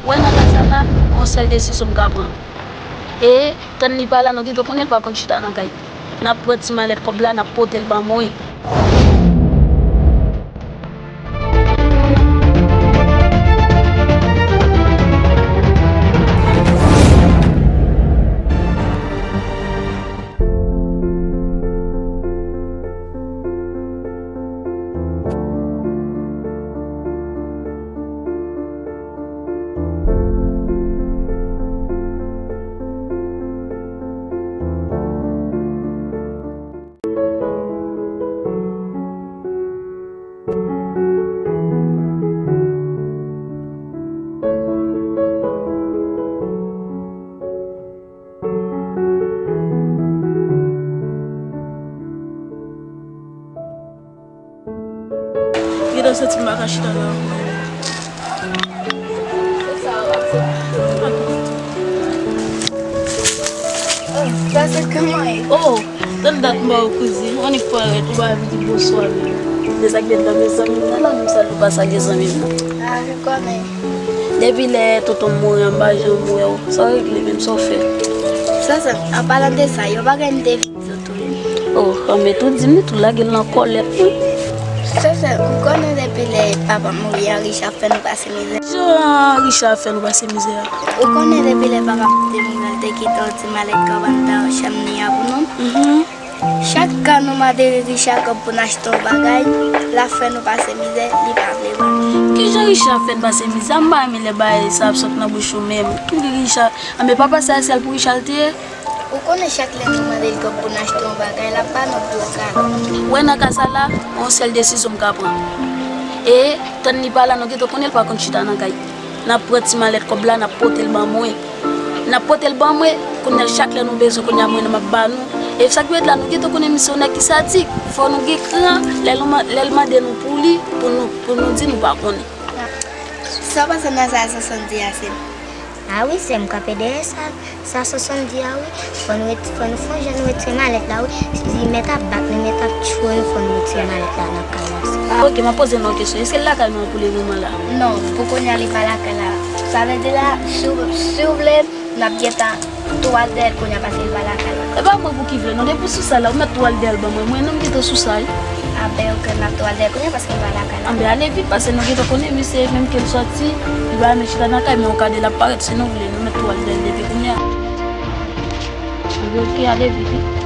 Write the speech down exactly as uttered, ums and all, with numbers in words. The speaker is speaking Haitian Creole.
Wè nan ka sa la, yon sèl desizyon m ka pran. E, tann li pa la, nou gentan konnen l pa konn chita nan kay. N ap pran ti malèt kòb la, n ap pote l ban mwen. Gentan santi m pa ka chita la ankò. Sa se kòman e? Oh, tann dat m ba w kouzin, annik parèt, ou pa vin di bonswa menm. Men sa k gen nan men zanmi m nan, la menm sa nou pa sa gen zanmi m nan. Ah, je connais. Depi lè tonton m mouri an m pa janm wè w. Sa w regle menm, sa w fè? Sa, sa, an palan de sa, yon bagay m te vin di w tou wi. Oh, anmè tou di m li tou lage l nan kòlèt wi. Sa, sa, ou konnen depi lè papa m mouri an, Richard fè nou pase mizè. Jan Richard fè nou pase mizè a? Ou konnen depi lè papa m te mouri an, l te kite yon ti malèt kòb anndan chanm ni a pou nou? Mhm. Chak kan nou mande Richard kòb pou n achte yon bagay, l ap fè nou pase mizè, li pa vle ba nou. Kijan Richard fè n pase mizè? M pa renmen lè bagay sa ap sot nan bouch ou menm. Ki Richard? Anben papa sa, se sèl pou Richard l te ye? Ou konnen chak lè nou mande l kòb pou n achte yon bagay, l ap ba nou gwo kado. Wè nan ka sa la, yon sèl desizyon m ka pran. E, tann li pa la, nou gentan konnen l pa konn chita nan kay. N ap pran ti malèt kòb la, n ap pote l ban mwen. N ap pote l ban mwen, kounye a chak lè nou bezwen, kounye a mwen menm m ap ba nou. E sa k pi rèd la, nou gentan konnen misye yon nèg ki sadik. Fò nou gen kran, lè l ma-, lè l mande nou pou li, pou nou, pou nou di nou pa konnen. Sa w panse nan sa Sonson di a, sè m? Ah wi, sè m kanpe dèyè sa, sa Sonson di a wi. Fò nou ret-, fò nou fè yon jan nou retire malèt la wi. Si mèt ap bat nou, mèt ap tchwe nou, fò nou retire malèt la nan kay la. Ah, ok, m ap poze nou yon kesyon. Èske l lakay nou an pou le moman la? Non, pou kounye a li pa lakay la. Sa vle di la, si w, si w vle, n ap gentan tou al dèyè l kounye a paske li pa lakay la. E pa mwen pou ki vle non, depi w sou sa la, ou mèt tou al dèyè l ban mwen. Mwen menm m gentan sou sa wi. Ah ben ok, n ap tou al dèyè l kounye a paske li pa lakay la. Anben ale vit, paske nou gentan konnen misye, menm ke l sòti, li pa renmen chita nan kay, men yon ka de l ap parèt, si nou vle, nou mèt tou al dèyè l depi kounye a. Anben ok, ale vit wi.